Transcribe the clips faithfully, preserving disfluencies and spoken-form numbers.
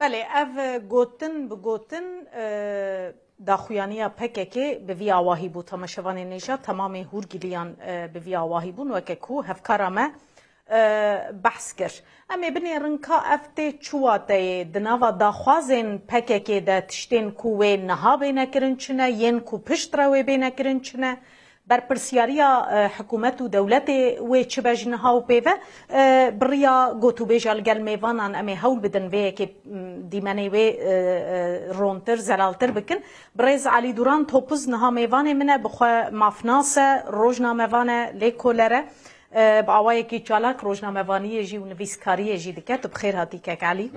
Belê, ev gotin bi gotin, e, daxuyaniya P K K bi vî awahî bû. Temaşevanên hêja, temamê hûrgiliyan, e, bi vî awahî bûn, weke ku hevkara me, e, behs kir. Em ê binêrin ka ev tê çi wateyê? Di nava daxwazên P K K de tiştên ku wê niha bêne kirin çi ne, yên ku piştre wê bêne kirin çi ne? Berpirsiyariya, e, hikûmet û dewletê wê çi be ji niha û pê ve? E, bi riya gotûbêja li gel mêvanan em ê hewl bidin vê yekê, m, dîmenê wê, e, e, rontir, zelaltir bikin. Birêz Elî Duran Topuz niha mêvanê min e, bi xwe mafnas e, rojnamevan e, lêkoler e. E, bi awayekî çalak rojnamevaniyê jî û nivîskariyê jî dike. Tu bi xêr hatî kek Elî.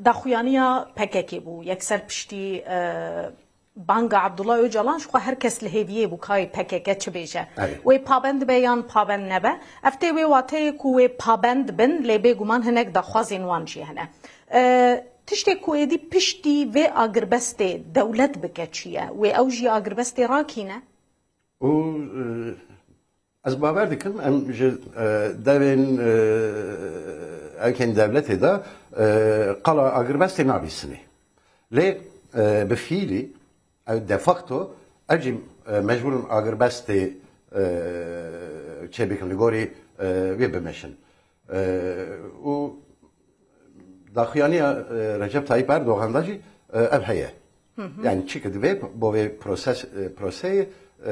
Daxuyaniya P K K bû. Yekser piştî, e, banga Abdullah Ocalan ji xwe her kes li hêviyê bû kayê P K K çi bêje. Erê. Wê pabend be yan pabend nebe. Ev tê wê wateyê ku wê pabend bin, lê bêguman hinek daxwazên wan jî hene. E, tiştê ku êdî piştî vê agirbestê dewlet bike çi ye? Wê ew jî agirbestê rakîne? Û, e, ez bawer dikim, em ji, e, devên, e, ewkên dewletê de, e, qala agirbestê nabîsinê. Lê, e, bi fiîlî, ew de facto, ew jî, e, mecbûr in agirbestê, e, çêbikin, li gorî, e, wê bimeşin. E, û daxuyaniya, e, Recep Tayyip Erdogan da jî, e, ev heye. Hı hı. Yani çi ki divê bo vê proses, e, proseyê, e,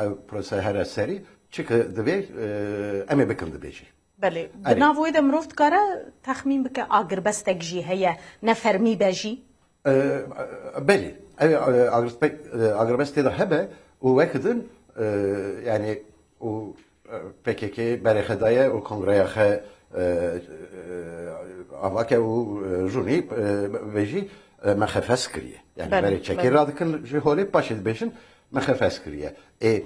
ev prose here serî, çi ki divê, e, em ê bikin dibêjî. Belê. Erê. Di nav wê de mirov dikare texmîn bike agirbestek jî heye, ne fermî be jî? E, belê. Ev, e, agirbestek, e, agirbest tê de hebe û wek din, e, yani û, e, P K K berê xwe daye û kongreya xwe, e, e, ava ke û, e, rûnî, e, vê jî, e, me xwe fes kiriye. Yani Belê, berê çekê belê. radikin ji holê, paşê dibêjin me xwe fes kiriye. Ê,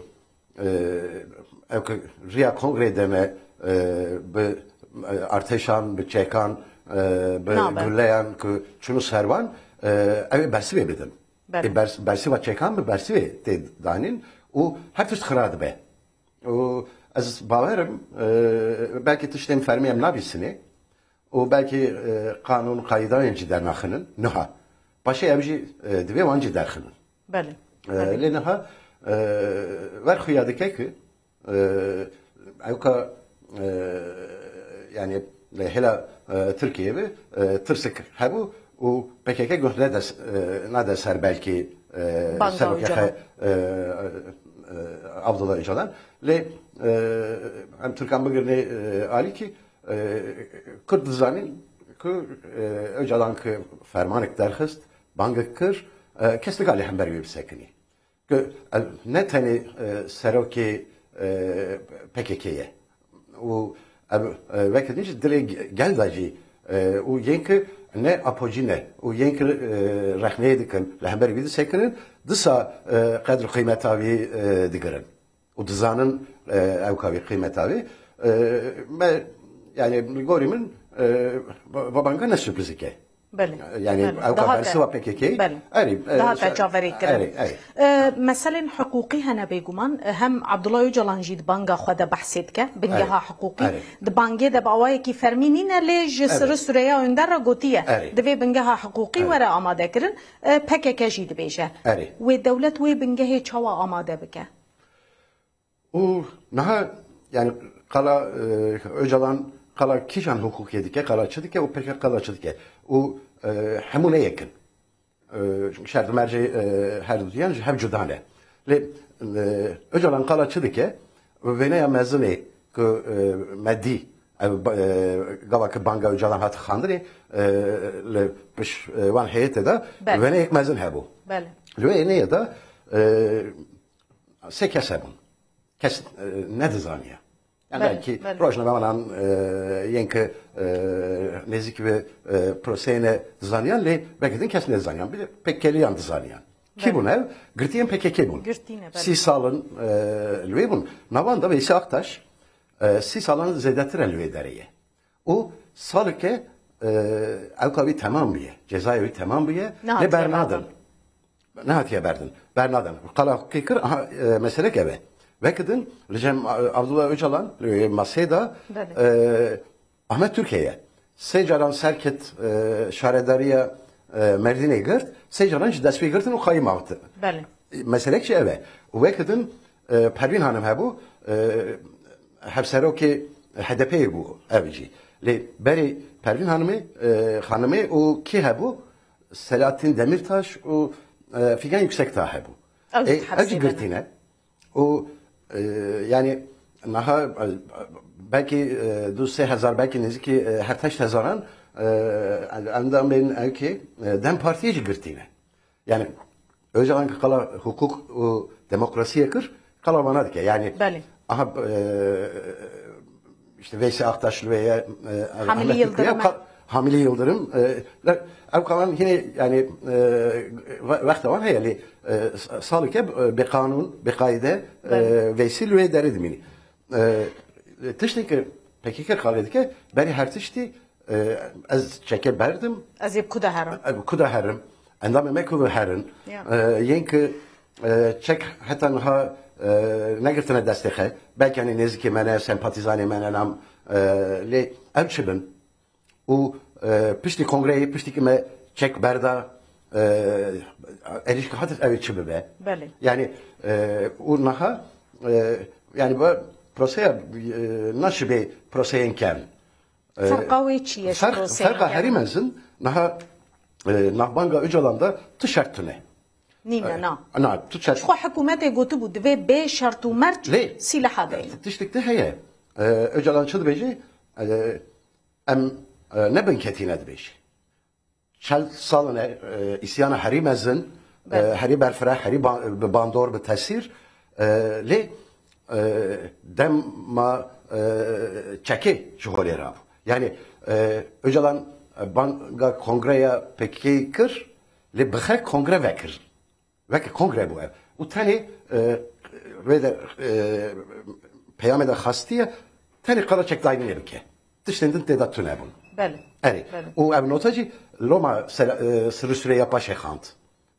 e, ew ke riya kongrê de me, e, bi, e, artêşan, bi çekan, e, bi Nabe. guleyan ku çûnû ser wan, e, ew ê bersivê bidin. Belê. Ê bers-, bersiva çekan bi bersivê tê danîn û her tişt xira dibe. Û ez bawer im, e, belkî tiştên fermî em nabîsinê û belkî, e, qanûn qayîdayên jî dernaxinin niha. Paşê ev jî, e, divê wan jî derxinin. Belê. E, Belê. lê niha, e, ver xuya dike ku, e, ewka, e, yani hêla, e, Tirkiyê bi, e, tirsik hebû û P K K guh nede, e, nade ser belkî, e, Banga serokê Ocalan. xe, e, e, Abdullah Ocalan. Lê, e, em Tirkan bigirnê, e, alîkî, e, Kurd dizanin ku, e, Ocalan ki fermanek derxist, bangek kir, e, kes nikare hember wê bisekinî. Ku ev ne tenê, e, serokê, e, P K K ye. Û ev, e, weke din jî dilê ge-, gel de jî, e, û yên ki ne apocî ne û yên ki, e, rexneyê dikin, li hember wî disekinin, disa, e, qedr qîmeta wî, e, digirin. Û dizanin, e, ewka wî qîmeta wî. E, me, yani, li gorî min, e, va-, va banga ne sürprizike. Belê. Yani, Belê. ewka Daha te- bersiva P K K. Belê. Erê, e, Daha te şa-, caverê kirin. erê, erê. E, meselên hiqûqî hene bêguman. E, hem Abdullah Ocalan jî di banga xwe de behsê dike. Bingeha Erê. hiqûqî. Erê. Di bangê de bi awayekî fermî nîne, lê ji Erê. Siri Süreyya Önder re gotiye. Erê. Divê bingeha hiqûqî Erê. were amadekirin. E, P K K jî dibêje. Erê. Wê dewlet wê bingehê çawa amade bike? Û niha, yani, qala, e, Ocalan qala kîjan hiqûqê dike, qala çi dike û P K K qala çi dike? Û, e, hemû ne yek in. E, çünkü şert û mercê, e, her duyan ji hev cuda ne. Lê, e, Ocalan qala çi dike? Wêneya mezinê ku, e, me dî, ev ba-, e, gava ki banga Ocalan hat xandinê, e, li piş, e, wan heyetê de Belê. wêneyek mezin hebû. Belê. Li wê wêneyê de, e, sê kes hebûn. Kes, e, nedizaniye. Yani Belê, belkî belê. rojnamevanan, e, yên ki, e, nêzîkî bi, e, proseyê ne dizaniyan, lê belkî din kes nedizaniyan. Bir de P K K'liyan dizaniyan. Kî Belê. bûn ev? Girtiyên P K K bûn. Girtî ne, belê. Sî sal in, e, li wê bûn. Navan da Veysel Aktaş, e, sî salan zêdetir e li wê derê ye. Û saleke, e, ewka wî temam bûye, cezaya wî temam bûye, Niha lê bernadin. Nehatiye berdin. Bernadin. Qala kê kir, aha, e, meselek ev e. Wekî din, li cem, e, Abdullah Ocalan, e, masê de, Belê. e, Ahmet Türkiye. Sê caran serket e, şaredariya e, Merdînê girt, sê caran jî destpê girtin û xayî mavtin. Belê. Meselek jî ev e. Û wekî din e, Pervîn Hanim hebû, e, hevserokê H D P'yê bû ev jî. Lê berê Pervîn Hanimê, e, Hanimê û kî hebû? Selahattin Demirtaş û e, Figen Yüksekdağ hebû. Ew jî E, ev jî dihefsêne. Girtîne. Û e, yani niha e, belkî e, du sê hezar, belkî nêzîkî e, heft heşt hezaran e, endamên ewkê e, DEM Partiyê jî girtîne. Yani Öcalan ki qala hukuk û demokrasiye kir, qala vana dike. Yani Belê. Aha e, işte Veysi Aktaş li wê ye, e, Hamili Ahmet Yıldırım. Fikriye, ka- Hamili Yıldırım, e, le- ev kalan yine yani e, we- wexta wan heye lê e, salike e, bê qanûn, bê qaîde e, Belê. Veysi li wê derê dimînî. E, tiştê ki P K K qala dike, berî her tiştî e, ez çeke berdim, Ez ê bi ku de herim? e, ku de herim, endamê me ku herin, Ya. e, yên ki e, çek heta niha e, negirtine destê xwe, belkî hani nêzikê me ne, sempatîzanê me ne nam, e, lê ev çi bin? Û e, piştî kongreyê, piştî ki me çek berda, e, êrîşka hatin ew ê çi bibe? Belê. Yani e, û niha e, yani bu proseya e, naşibê proseyên kevn. E, Ferqa wê çi ye ji Ferq, proseyê ferqa kevn? Herî mezin niha e, navbanga Ocalan da tu şert tune. Nîne, na. Na, tu şert. Ji xwe hikûmetê gotibû divê bê şert û merc Lê- sîleha deyne. Tiştek de heye. E, Ocalan çi dibêje? E, em e, ne binketî ne dibêje. Çel sal ne e, îsyana herî mezin, e, Belê. herî berfireh, herî ba- bi bandor, bi tesîr. E, lê e, dema e, çekê ji holê rabû. Yani e, Ocalan e, banga kongreya P K K kir, lê bixe kongre vekir. Weke kongre bû ev. Û tenê e, wê de e, peyamê de xastiye tenê qala çekdayînê bike. Tiştên din tê de tune bûn. Belê. Erê. Belê. Û ev nota jî loma sela- e, Silîsturê ya paşê xand.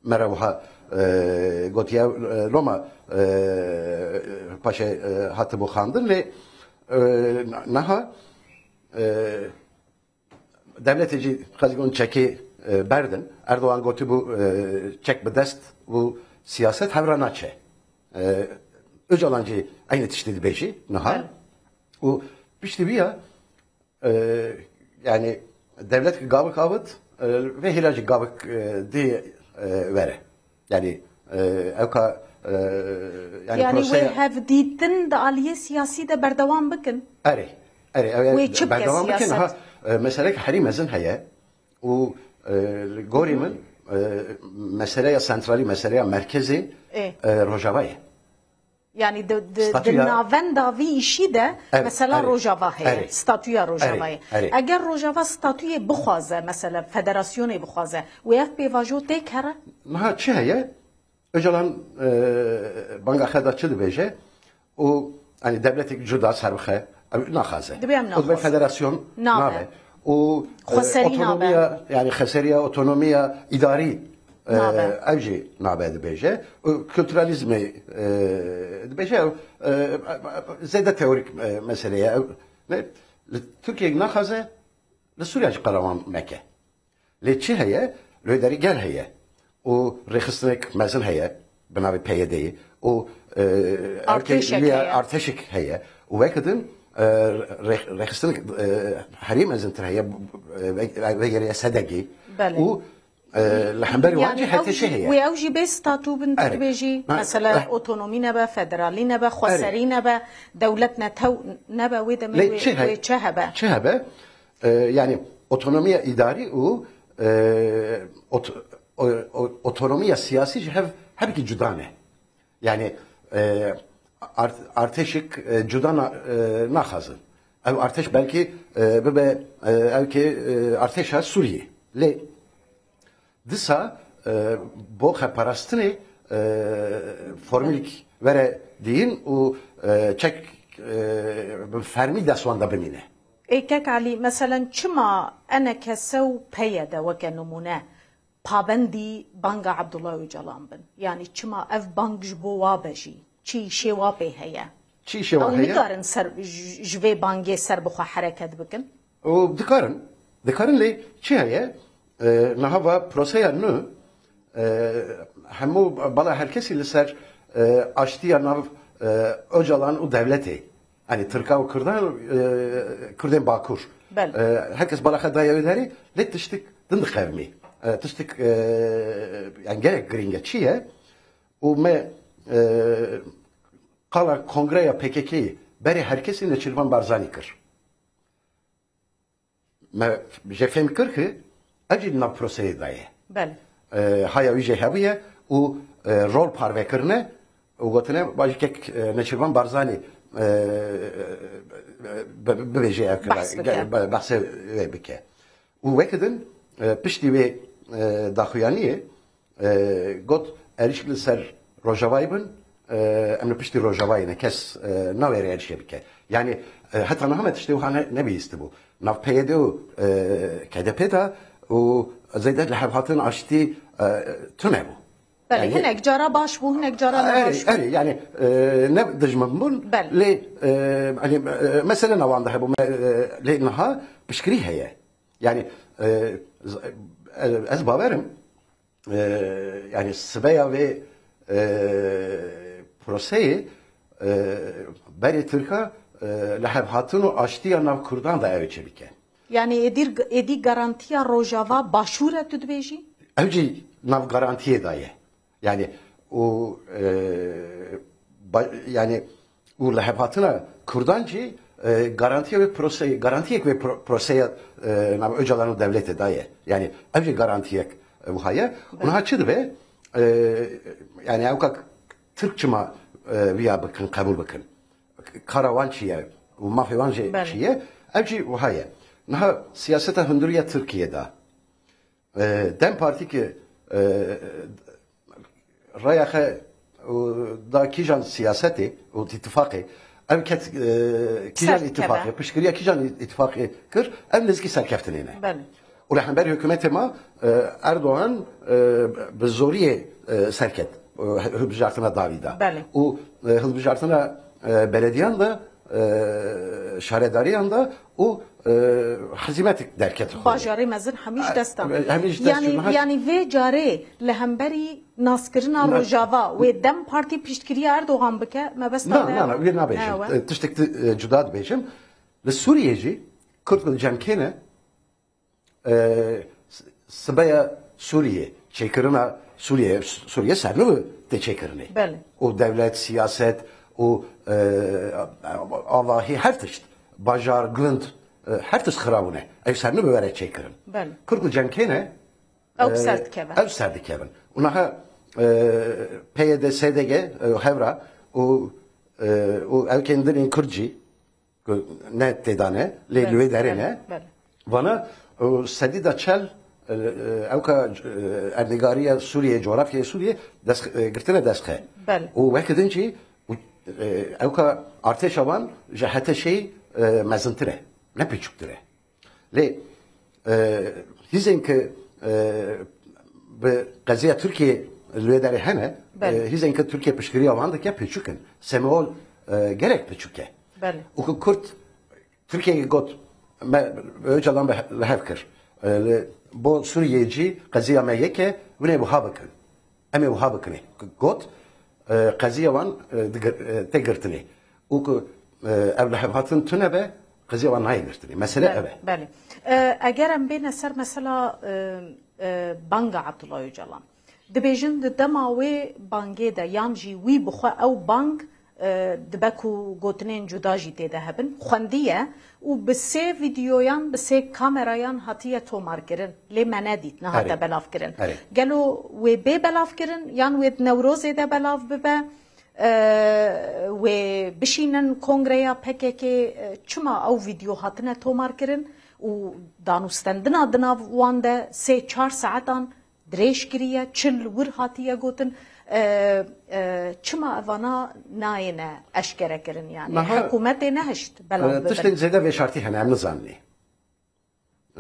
Me re wiha e, gotiye e, loma e, paşê e, hatibû xandin lê e, niha e, Dewletê jî qezî gon çekê e, berdin. Erdogan gotibû e, çek bi dest û siyaset hev re naçe. E, Ocalan jî eynî tiştî dibêjî niha. Evet. Û piştî vîya e, yani dewlet ki gavik avit e, vê hêla jî gavik e, dê e, were. Yani e, ewka e, yani Yani proseya- wê hevdîtin di aliyê siyasî de berdewam bikin. Erê. Erê, ew Wê çi bike berdewam bikin. Siyaset? Ha, e, meselek herî mezin heye û e, li gorî min e, meseleya sentralî, meseleya merkezê Ê. e, Rojava ye. Yani di, di, di Statüya- navenda vî îşî de Evet, mesela evet. Rojava heye, Evet. statüya Rojavayê. Evet, evet. Eger Rojava statüyê bixwaze, mesela federasyonê bixwaze, wê ev pêvajo têk here? Niha çi heye? Ocalan e, banga xwe da çi dibêje? Û hani devletek cuda ser bixe, ew naxaze. Dibê em Û naxwazin. Federasyon Nabe. nabe. Û e, Xweserî otonomiya, nabe. Yani xeseriya, otonomiya îdarî e, Nabe. ev jî nabe dibêje. Û kulturalizmê e, dibêje ew e, e, zêde teorîk e, mesele ye. Ew, ne, li Tirkiye naxaze, li Sûriye jî qala wan meke. Lê çi heye? Li wê derê gel heye. Û rêxistinek mezin heye bi navê P Y D'yê. Û e, Artêşek ewkê lê heye. Artêşek heye. Û weke din e, rê- rêxistinek e, herî mezintir heye. E, ve- vegerê S D G. Belê. Û e, li hemberî wan Yani jî ew H T Ş jî, heye. wê ew jî bê statû bin tu Erê. dibêjî, Ha, mesela ha. Otonomî nebe, federalî nebe, xweserî nebe, dewlet netew nebe, wê demê Lê wê, çi he- wê çi hebe? Çi hebe? E, yani otonomiya îdarî û e, ot- o- o- otonomiya siyasî ji hev hebkî cuda ne. Yani e, art, artêşik e, cuda na, e, naxazin. Ev artêş belkî e, bibe e, ew ki e, artêşa Sûriyê. Lê disa e, bo xeparastinê e, formîlk were dîn û e, çek e, bi fermî dest wan de bimîne. Ê kek Elî, meselen çima eneke sew peye de weke nimûne pabendî banga Abdullah Ocalan bin? Yani çima ev bang ji bo wa be jî? Çi îşê wa pê heye? Çi îşê wa Ew heye? Nikarin ser, ji ji vê bangê ser bi xwe hereket bikin? Û dikarin, Dikarin lê çi heye? E, niha va proseya nû, e, hemû bala herkesî li ser, e, aştiya nav, e, Ocalan û dewletê. Yanî Tirka û Kurdan, e, Kurdên Bakur. Belê. E, herkes bala xwe daye wê derê, lê tiştik din diqevimî. E, tiştik, e, yani gerek giring e. Çi ye? Û me, e, qala kongreya P K K'yê berê herkesî Neçîrvan Barzanî kir. Me jê fêm kir ki ev jî di nav proseyê de ye. Belê. E, haya wî jê hebûye û, e, rol parve kirine û gotine, bajî kek, e, Neçîrvan Barzanî, e, e, bi-, bibêje ev kira, Behs bike. ge-, be-, behsê wê bike. Û weke din, e, piştî wê, e, daxuyaniyê, e, got, êrîşik li ser Rojavayê bin, e, em li piştî Rojavayê ne, kes, e, nawêre êrîşê bike. Yani, e, heta niha me tiştê wiha ne, nebihîstibû. Nav P Y D û, e, K D P de û zêde lihevhatin aştî, e, tune bû. Belê, Yani, hinek cara baş bû, hinek cara nebaş bû. Erê, yani, e, ne dijmin bûn, Belê. lê, e, hani, e, mesele nawan de hebû, me, e, lê niha piştgirî heye. Yani, e, z-, e, ez bawerim, e, yani sibeya vê, e, proseyê, e, berê Tirka, e, lihevhatin û aştiya nav Kurdan de ew çêbike. Yani êdî, êdî garantiya Rojava Başûr e tu dibêjî? Ew jî nav garantiyê de ye. Yani û, e, ba-, yani û lihevhatina Kurdan jî, e, garantiya wê proseyê, garantiyek wê pro-, proseya, e, nav Ocalan û dewletê daye. Yani ev jî garantiyek, e, wiha ye. Û niha çi dibe? E, yani ew ka Tirk çima, e, viya bikin, qebûl bikin? Kara wan çi ye? Û mafê wan jî Belê. çi ye? Ev jî wiha ye. Niha siyaseta hundirî ya Tirkiye de, e, DEM Partî ki, e, raya xwe û da kîjan siyasetê û îtifaqê, ev ket, e, kîjan Serkeve. îtifaqê, piştgiriya kîjan îtifaqê kir, ev nêzîkî serkeftinê ne. Belê. Û rehemberê hikûmetê ma, e, Erdogan, e, bi zoriyê, e, serket, e, hilbijartina dawî da. Belê. Û, e, hilbijartina, e, belediyan da, e, şaredariyan da û, e, hezîmetik derket xwe. Bajarê mezin hemî ji dest da. E, hemî ji dest Yani, da. yani vê carê li hemberî naskirina Na- Rojava wê DEM Partî piştgiriya Erdogan bike, mebesta Na, te na, na, wê nabêjim. Ewe. E, tiştek di, e, cuda dibêjim. Li Sûriyê jî Kurd li cem kê ne, e, s-, sibeya Sûriyê, çêkirina Sûriyê, Sûriyê ser nû tê çêkirinê. Belê. Û dewlet, siyaset û, e, avahî her tişt, bajar, gund, e, her tişt xirabûne. Ew ser nû were çêkirin. Belê. Kurd li cem kê ne, Ew e, ser dikevin. ew ser dikevin. Û niha, e, P Y D, S D G, e, hevra û, e, û ew kendinên Kurd jî, ku ne têda ne, lê Belê, li wê derê belê, ne. belê. Vana, û sedî da çel, e, e, ewka, e, erdnîgariya Sûriyê, coğrafyaya Sûriyê dest, e, girtine dest xe. Belê. Û weke din jî, û, e, ewka artêşa wan ji H T Ş'ê, e, mezintir e, ne piçûktir e. Lê, e, hîzên ki, e, bi qeziya Tirkiyê li wê derê hene, Belê. e, hîzên ki Tirkiye piştgiriya wan dike piçûk in. Semewol, e, gelek piçûk e. Belê. Û ku Kurd Tirkiyeyê got, me Ocalan bi he-, li hev kir. E, li, bo Sûriyê jî qeziya me yek e, hûn ê wiha bikin. Em ê wiha bikin. Got, e, qeziya wan, e, digir-, e, tê girtinê. Û ku, e, ev lihevhatin tune be, qeziya wan nayê girtinê. Mesele Belê, ev e. belê. E, eger em bêne ser mesela, e, e, banga Abdullah Ocalan. Dibêjin di dema wê bangê de yan jî wî bi xwe ew bang, e, dibe ku gotinên cuda jî tê de hebin, xwendiye û bi sê vîdyoyan, bi sê kamerayan hatiye tomarkirin. Lê me nedît, nehate Erê. belavkirin. Erê. Gelo wê bê belavkirin yan wê di Newrozê de belav bibe? E, wê bişînin kongreya P K K, e, çima ew vîdyo hatine tomarkirin û danûstendina di nav wan de sê çar saetan dirêj kiriye, çil wir hatiye gotin. E, e, çima evana nayêne eşkere kirin yani? Niha, Hikûmetê nehişt belav e, bibin. Tiştên zêde vêşartî hene, em nizaninê.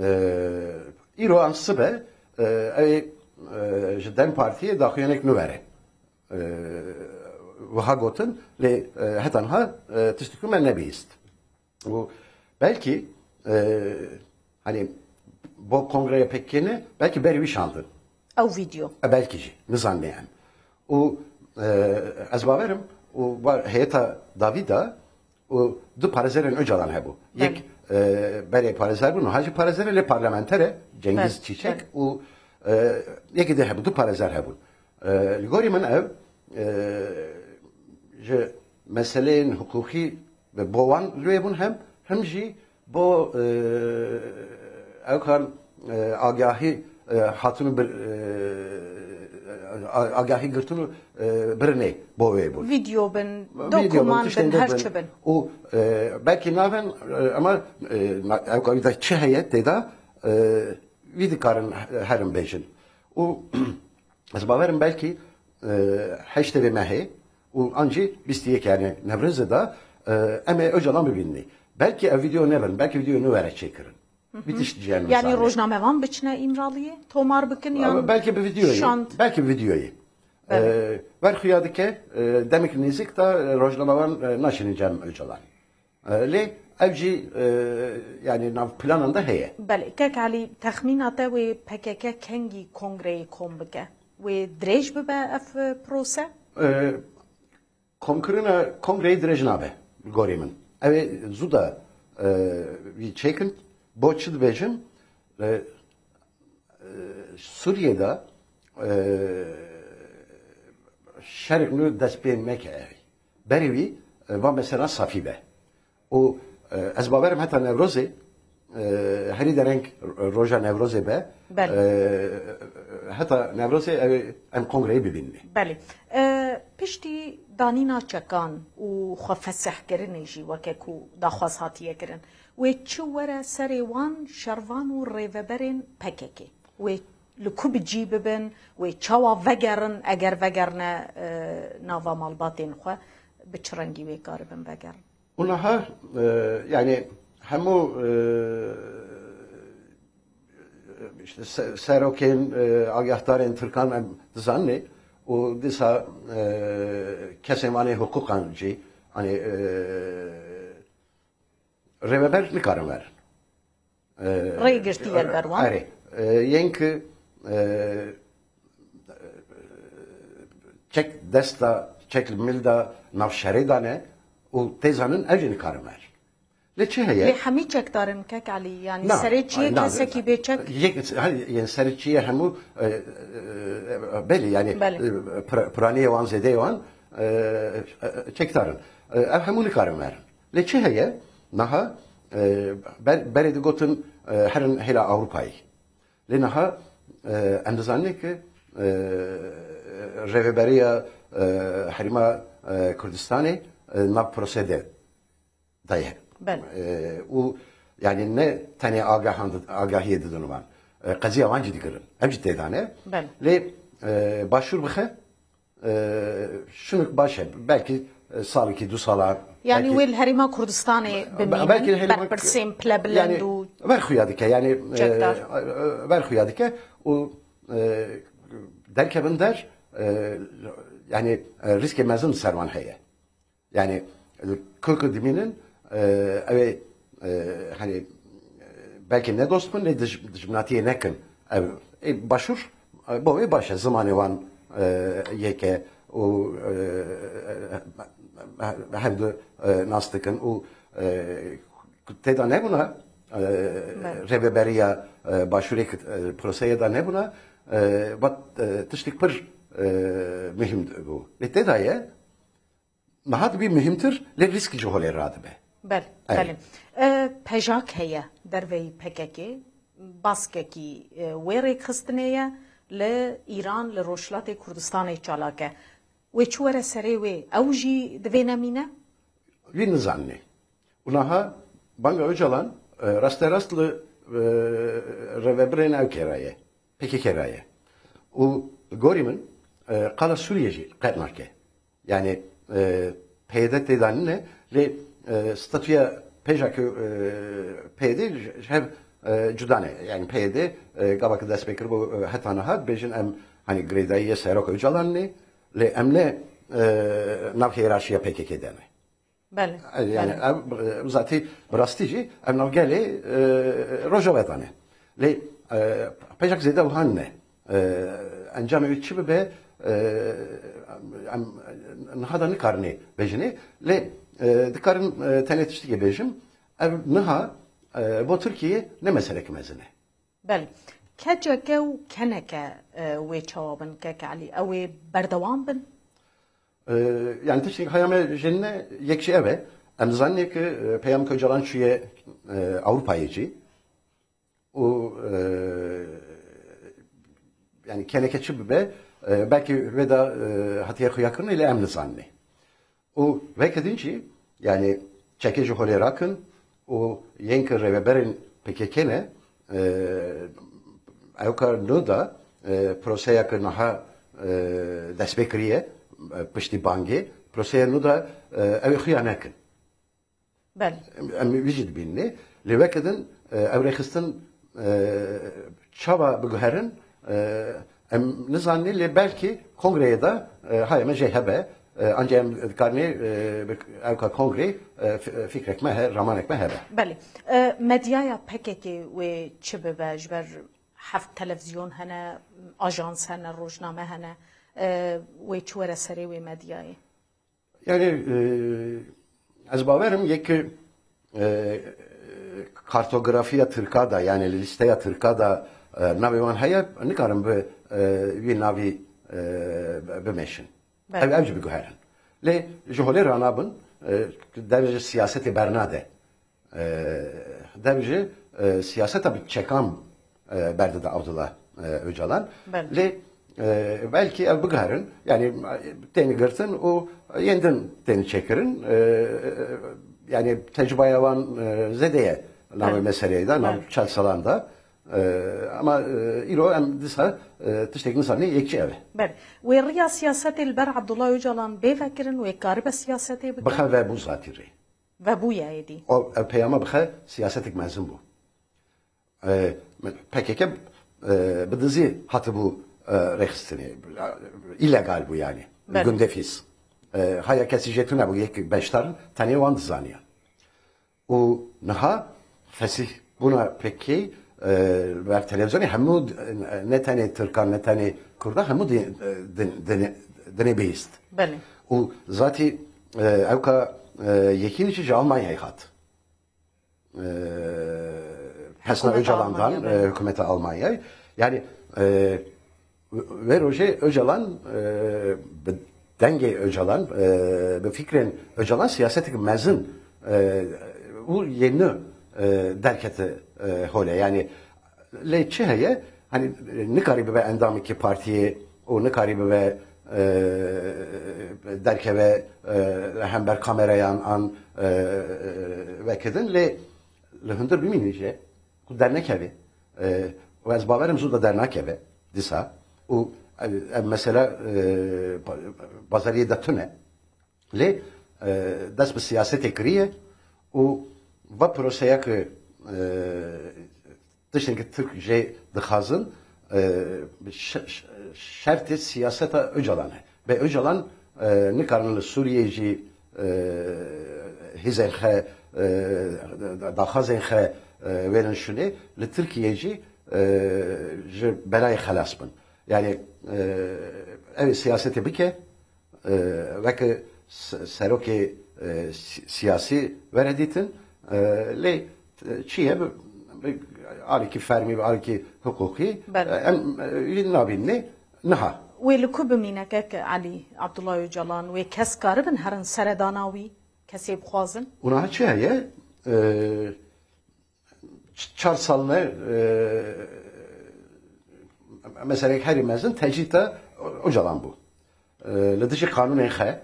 E, îro an sibe, e, ew ê, e, ji DEM Partiyê daxuyanek nû were. E, wiha gotin, lê, e, heta niha, e, tiştekî me nebihîst. Û belkî, e, hani Bo kongreya P K K ne, belkî berî wî şandin. Ew vîdeo. E, belkî jî, nizanîne em. Û e, ez bawerim, û wa heyeta dawî de, û du parêzerên Ocalan hebû. Yek e, berê parêzer bû, niha jî parêzer e, lê parlamenter e, Cengiz Belê, Çîçek, û e, yekî de hebû, du parêzer hebûn. E, li gorî min ev e, ji meseleyên hiqûqî bo wan li wê bûn hem, hem jî bo e, ew kan e, agahî e, hatûn bir e, a- agahî girtin û e, birinê bo wê bûn. Vîdeo bin, Vîdeo bin, dokuman tiştên bin, de her bin. Çi bin. Û e, belkî navên e, ama e, na- ew ka de çi heye tê de e, vî dikarin herin bêjin. Û ez bawerim belkî e, heştê vê mehê û an jî bîst û yek yani Newrozê de e, em ê Ocalan bibînî. Belkî ev vîdeo nebin, belkî vîdeo nû were çêkirin. Vî tişt jî em Yani nizanin. Rojnamevan biçine Îmraliyê, tomar bikin yan Belkî bi vîdeoyê. şand. Belkî bi vîdeoyê. E, wer xuya dike, e, demik nêzik de e, rojnamevan e, naşînin cem Ocalan. E, lê ev jî e, yani nav planan de heye. Belê, Kek Elî, texmîna te wê P K K kengî kongreyê kom bike? Wê dirêj bibe ev prose? E, komkirina kongreyê dirêj nabe, gorê min. Ew ê zû de e, vî çêkin, bo çi dibêjin, e, e, Sûriyê de e, şerek nû dest pê neke ev. Berê wî e, va mesela safî be. Û e, ez bawerim heta Newrozê, e, herî dereng roja Newrozê be, Belê. e, heta Newrozê ew, em kongreyê bibînî. Belê. E, piştî danîna çekan û xwe fesihkirinê jî weke ku daxwaz hatiye kirin, wê çi were serê wan şervan û rêveberên P K K? Wê li ku bi cî bibin, wê çawa vegerin, eger vegerine e, nava malbatên xwe, bi çi rengî wê karibin vegerin? Û niha e, yani hemû e, işte se- serokên e, agahdarên Tirkan em dizanin û dîsa e, kesên wan ê hiqûqan jî hani e, rêveber nikarin verin. E, Rê girtiye li ber wan. Erê. E, yên ki e, çek desta, çek li mil da nav şerê dane û tê zanin ev jî nikarin ver. Lê çi heye? Lê hemî çekdarin Kek Elî, yani Na, serê çiyê na, kesekî bê çek? Yek, hani, yani serê çiyê hemû e, e, e, belê yani Belê. e, pra- piraniyê wan zêdeyê wan e, e, çekdarin. E, ev hemû nikarin verin. Lê çi heye? Naha e, ber, berê digotin e, herin hêla Ewropayê. Lê niha e, em dizanin ki e, rêveberiya e, herêma e, Kurdistanê e, nav prosede daye. Belê. E, û yani ne tenê agahan, agahiyê didin wan. E, qeziya wan jî digirin. Em jî têdane. Belê. Lê e, başûr bixe e, şunik baş e. Belkî e, salekî, du sala. Yani belkî- wê li herêma Kurdistanê Be- bimînin, belkî herêma- berpirsên pilebilind yani, û ver xuya dike yani e, Çekdar. e, ver xuya dike û e, derkevin der e, yani e, rîskê mezin li ser wan heye. Yani ku ku dimînin e, ew ê e, hani e, belkî ne dost bin lê dij- dijminatiyê nekin. Ev ê başûr e, bo wê baş e zimanê wan e, yek e û e, hevdu e, nas dikin û e, têda nebûna e, rêveberiya e, başûrê ki e, proseyê de nebûna e, vat e, tiştek pir e, muhîm bû. Lê têda ye niha dibî muhîmtir lê rîskî ji holê radibe. Belê, Evet. belê. E, pejak heye derveyî P K K, baskekî e, wê rêkxistinê ye li Îran, li Rojhilatê Kurdistanê çalak e. Wê çi were serê wê, ew jî divê nemîne? Wî nizanîne. Û niha banga Ocalan e, rasterast li e, rêvebirên ew kê re ye. P K K re ye. Û gorî min e, qala Sûriye jî qet nake. Yani e, P Y D têda nîne lê e, statûya pêja ku e, P Y D ji ji hev e, cuda ne. Yani P Y D e, gava ku dest pê kiribû e, heta niha dibêjin em hani girêdayî yê Serok Ocalan ne lê em ne e, nav hiyerarşiya P K K de ne. Belê. Yani belê. ev e, zatî bi rastî jî ev nav gelê e, Rojava de ne. Lê e, pêşek zêde wiha ne. E, encamê wê çi bibe, e, em niha da nikarinê bêjinê. Lê e, dikarin e, tenê tiştekê bêjim. Ev niha e, bo Tirkiyeyê ne meseleke mezin e. Belê. K C K û K N K e, wê çawa bin kek Elî? Ew ê berdewam bin? E, yani tiştek haya me jênine yek jî ev e. Em dizanin ku e, Peyam Kocalan çûye e, Ewropayê jî. Û e, yani K N K çi bibe, e, belkî wê da e, hatiye xuyakirinê lê em nizaninê. Û veke din jî yani çekê ji holê rakin û yên ku rêveberên P K K ne, e, ewka nû da e, proseya ku niha e, destpê kiriye, e, piştî bangê, proseya nû da e, ew ê xuya nekin. Belê. Em, em vî jî dibînê. Lê weke din e, ew rêxistin e, çawa biguherin, e, em nizaninê, lê belkî kongreyê de e, haya me jê hebe, e, ancî em dikarinê e, bi ewka kongrê e, fi- fikrek me he, ramanek me hebe. Belê. E, medyaya P K K wê çi bibe? Ji ber heft televizyon hene, ajans hene, rojname hene. E, wê çi were serê wê medyayê? Yani e, ez bawerim yek e, kartografiya Tirka da, yani listeya Tirka da e, navê wan heye, nikarin bi e, wî navî e, bimeşin. Belê. Ev, ev jî biguherin. Lê ji holê ranabin, e, dev ji siyasetê bernade. E, dev ji e, siyaseta bi çekan e, berdide Abdullah e, Öcalan. Belê. Lê e, belkî ev biguherin, yani e, tên girtin û yên din tên çêkirin. E, yani tecrübaya wan e, zêde ye navê Belê. meseleyê de, nav Belê. çel salan de. E, ama e, îro em dîsa e, tiştek nizaninê, yekçî ev e. Belê. Wê riya siyasetê li ber Abdullah Öcalan bê vekirin, wê karibe siyasetê bike? Bixe vebû zatî rê. Vebûye êdî. O ev peyama bixe siyasetek mezin bû. E, P K K e, bi dizî hatibû e, rêxistinê. Îlegal bû yani. Belê. Gundefîs. E, haya kesî jê tune bû, yek beşdar tenê wan dizaniya. Û niha fesîhbûna P K K e, li ber televîzyonê hemû, ne tenê Tirkan, ne tenê Kurda, hemû di- din- din- dinê bihîst. Belê. Û zatî e, ewka e, yekîn jî ji Almanyayê hat. E, Hesna Hikûmeta Ocalan'dan, Almanya, e, belê. hikûmeta Almanyayê. Yani e, Vê rojê Ocalan e, bi dengê Ocalan, e, bi fikrên Ocalan siyasetek mezin e, û yê nû e, derkete e, holê. Yani lê çi heye? Hani nikarî bibe endamekî partiyê û nikarî bibe e, derkeve e, hember kamerayan an e, vekidin. Lê li hundir bimînî jî ku dernekeve. E, û ez bawerim zû de dernakeve dîsa. Û ev, ev mesela e, pa- pazariyê de tune. Lê e, dest bi siyasetê kiriye û va proseya ku e, tiştên ku Tirk jê dixwazin e, şe- şe- şertê siyaseta Ocalan e. Bê Ocalan e, nikarin li Sûriyê jî e, hîzên xwe, e, daxwazên xwe e, wêrin şûnê, li Tirkiyê jî e, ji belayê xelas bin. Yani e, ew ê siyasetê bike, e, weke se- serokê e, si- siyasî were dîtin, e, lê e, çi ye, bi, bi alîkî fermî, bi alîkî hiqûqî, Belê. e, em e, wî nabînê niha. Wê li ku bimîne kek Elî Abdullah Ocalan, wê kes karibin herin seredana wî, kesê bixwazin? Û niha çi heye? E, ç- çar sal ne e, meseleyek herî mezin tecrîta Ocalan bû. E, li dijî qanûnên xe,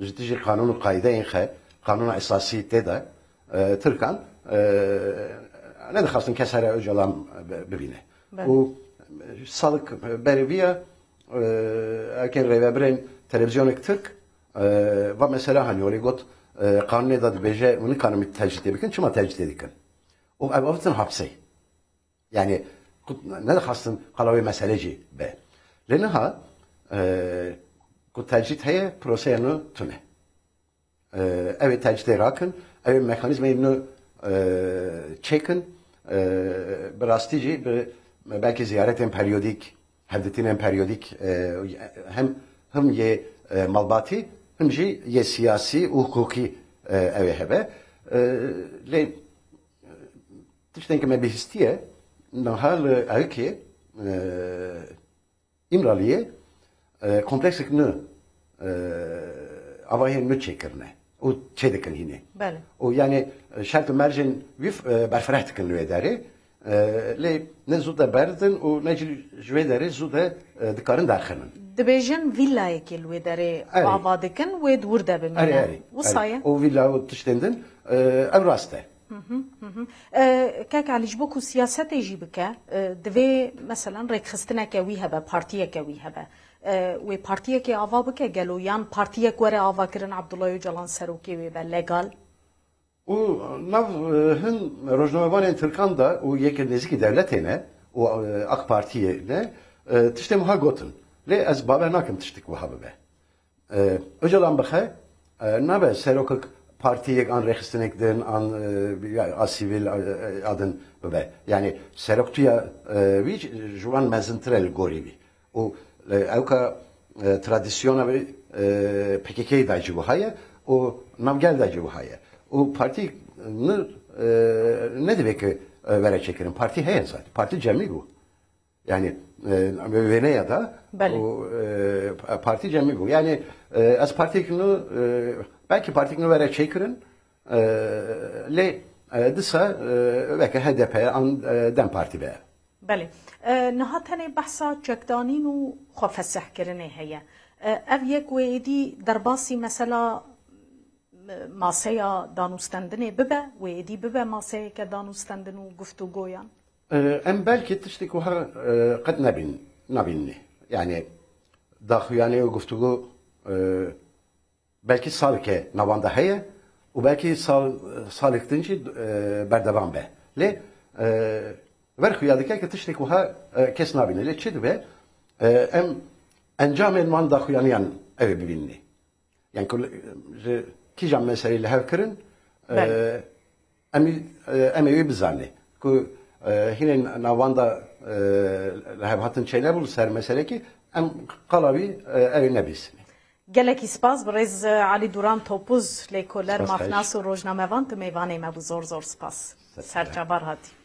ji dijî qanûn û qaydeyên xe, qanûna esasî tê de, e, Tirkan e, nedixwastin kes here Ocalan bi- bibîne. Belê. Û salik berê vî ya, e, erkên rêvebirên televîzyonek Tirk e, va mesela hanî holê got, e, qanûnê de dibêje hûn nikarin tecrîtê bikin, çima tecrîtê dikin? Û ev avêtin hapsê. Yani ku nedixwastin qala wê mesele jî be. Lê niha e, ku tecrît heye, proseya nû tune. E, ew ê tecrîtê rakin, ew ê mekanîzmayên nû e, çêkin, E, bi rastî jî bi belkî ziyaretên periyodîk, hevdîtinên periyodîk, e, hem, hem yê, e, malbatî, hem jî yê siyasî û hiqûqî, e, ew ê hebe. E, lê tiştên ke me bihîstiye, niha li Ewkê, e, Îmraliyê, e, kompleksek nû, e, avahiyên nû çêkirine û çêdikin hînê. Belê. Û yani, e, şert û mercên wî, e, berfireh dikin li wê derê. E, lê ne zû de berdin û ne jî ji wê derê zû de, e, dikarin derxînin. Dibêjin vîlayekê li wê derê Erê. ava dikin, wê di wir de bimîne. Erê, erê, Wisa erê. ye? Û vîla û tiştên din, e, ew rast e. Hı hı, hı hı. E, Kek Elî, ji bo ku siyasetê jî bike, e, divê, meselen, rêkxistineke wî hebe, partiyeke wî hebe. E, wê partiyekê ava bike gelo, yan partiyek were avakirin, Abdullah Ocalan serokê wê be, legal? Û nav, e, hin rojnamevanên Tirkan de û yekê nêzîkî dewletê ne û, e, AK Partiyê ne, e, tiştên wiha gotin. Lê ez bawer nakim tiştek wiha bibe. E, Ocalan bixe, e, nabe serokek partiyek an rêxistinek din, an, e, ya, a sivîl, e, e, a din bibe. Yani seroktiya, e, wî ji wan mezintir e li gorî wî. Û, e, ewka, e, tradisyona wî, e, P K K de jî wiha ye û navgel de jî wiha ye. Û partî ni, e, nedivê ki, e, were çêkirin. Partî heye zaten. Partî cemî bû. Yani, e, wêneya da Belê. û, e, partî cemî bû. Yani, e, ez partiyek nû, e, belkî partiyek nû were çêkirin, e, lê, e, disa, e, weke H D P an, e, DEM Partî be. Belê. E, niha tenê behsa çekdanîn û xwefesihkirinê heye. E, ev yek wê êdî derbasî mesela, e, maseya danûstendinê bibe, wê êdî bibe maseyeke danûstendin û guftûgoyan? E, em belkî tiştek wiha, e, qet nebîn-, nabînî. Yani daxuyanî û guftûgo, e, belkî saleke navanda heye û belkî sal-, salek din jî, e, berdewam be. Lê, e, ver xuya dike ki tiştek wiha, e, kes nabîne. Lê çi dibe? E, em encamên wan daxuyaniyan ev ê bibînî. Yani ku ji kîjan meselê li hev kirin, Belê. e, em ê, e, em ê wî bizanî. Ku, e, hînê navanda, e, li hev hatin çênebû li ser meselekî, em qala wî, e, ew ê nebîsînê. Gelekî spas birêz Elî Duran Topuz, lêkoler, Spas xweş. mafnas û rojnamevan, tu mêvanê me bû. Zor zor spas. Ser Serçavar hatî.